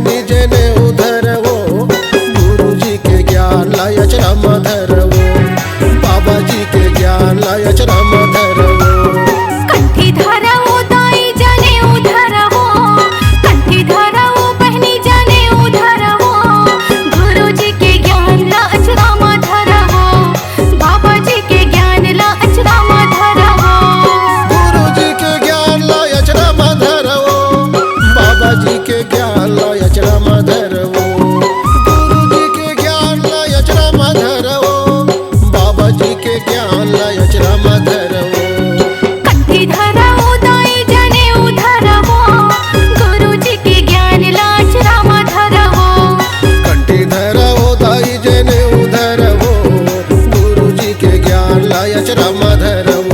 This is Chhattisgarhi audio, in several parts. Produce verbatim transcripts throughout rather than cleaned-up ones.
निजे ने उधर वो, गुरु जी के ज्ञान ला अचरा म धर वो, बाबा जी के ज्ञान ला अचरा म धर वो। कंठी धरवो दाई जने उधरवो, कंठी धरवो बहनी जने उधरवो, गुरु जी के ज्ञान ला अचरा म धरवो, बाबा जी के ज्ञान ला अचरा म धरवो। गुरु जी के ज्ञान ला अचरा म धरवो, बाबा जी के ज्ञान ला अचरा म धरवो। गुरु जी के ज्ञान ला अचरा म धरवो, बाबा जी के ज्ञान ला अचरा म धरवो। कंठी धरवो दाई जने उधरवो, गुरु जी के ज्ञान ला अचरा म धरवो। कंठी धरवो दाई जने उधरवो, गुरु जी के ज्ञान ला अचरा म धरवो।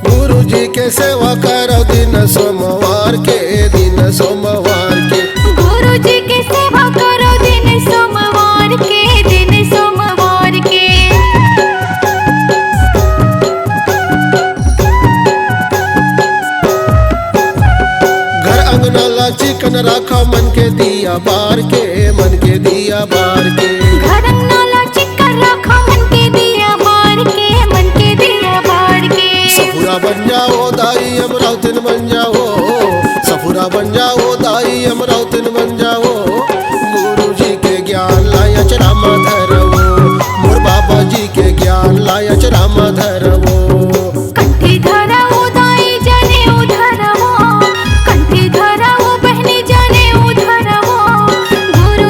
गुरु जी के सेवा करो दिन सोमवार के, दिन सोमवार के। गुरु जी के सेवा करो दिन सोमवार के, दिन सोमवार के। घर अंगना ला चिकन राखा, मन के दिया बार के, मन के दिया बार के। घर अंगना ला चिकन राखा, मन के दिया बार के, मन के दिया बार के। सफुरा बन जाओ दाई अमरावतिन बन जाओ, सफुरा बन जाओ दाई अमरावतिन बन जाओ। गुरु जी के ज्ञान ला अचरा म धरवो, मोर बाबा जी के ज्ञान ला अचरा म धरवो। कंठी धरवो दाई जने उधरवो, कंठी धरवो बहनी जने उधरवो। गुरु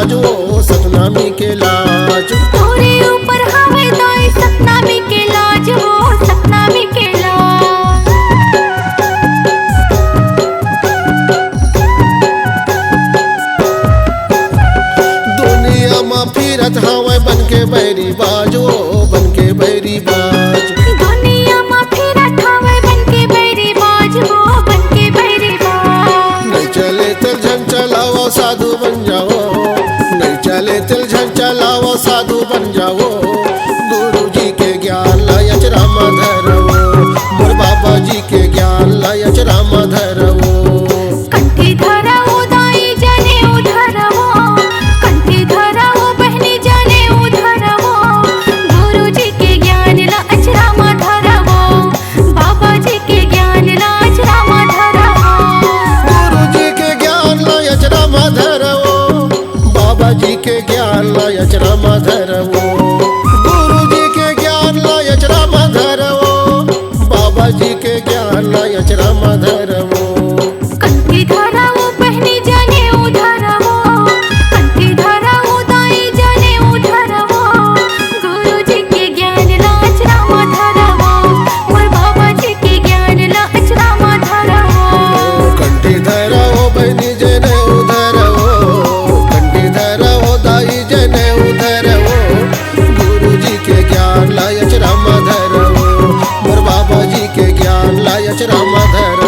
जो सतनामी के लाज। तोरे ऊपर हवे दाई सतनामी के लाज, वो सतनामी के लाज। दुनिया म फिरत हवय बन के बैरी बाज, ओ बन के बैरी बाज। दुनिया म फिरत हवय बन के बैरी बाज, ओ बन के बैरी बाज। नहीं चले तेल झन चलाओ, साधु बन जाओ। नहीं चले तेल झन चलाओ, साधु बन जाओ। गुरु जी के ज्ञान ला अचरा म धरवो, मोर बाबा जी के ज्ञान ला अचरा म धरवो। कंठी धरवो दाई जनेऊ धरवो, कंठी धरवो बहनी जनेऊ धरवो। गुरु जी के ज्ञान ला अचरा म धरवो, बाबा जी के ज्ञान ला अचरा म धरवो। गुरु जी के ज्ञान ला अचरा म धरवो, बाबा जी के ज्ञान ला अचरा म धरवो। गुरु जी के ज्ञान ला अचरा म धरवो, बाबा जी के ज्ञान ला अचरा म धरवो। कंठी धरवो बहनी जनेऊ धरवो, कंठी धरवो दाई जनेऊ धरवो। गुरु जी के ज्ञान ला अचरा म धरवो, मोर बाबा जी के ज्ञान ला अचरा म धरवो। कंठी धरवो बहनी जनेऊ धरवो, कंठी धरवो दाई जनेऊ धरवो। गुरु जी के ज्ञान ला अचरा म धरवो, मोर बाबा जी के ज्ञान ला अचरा म धरवो।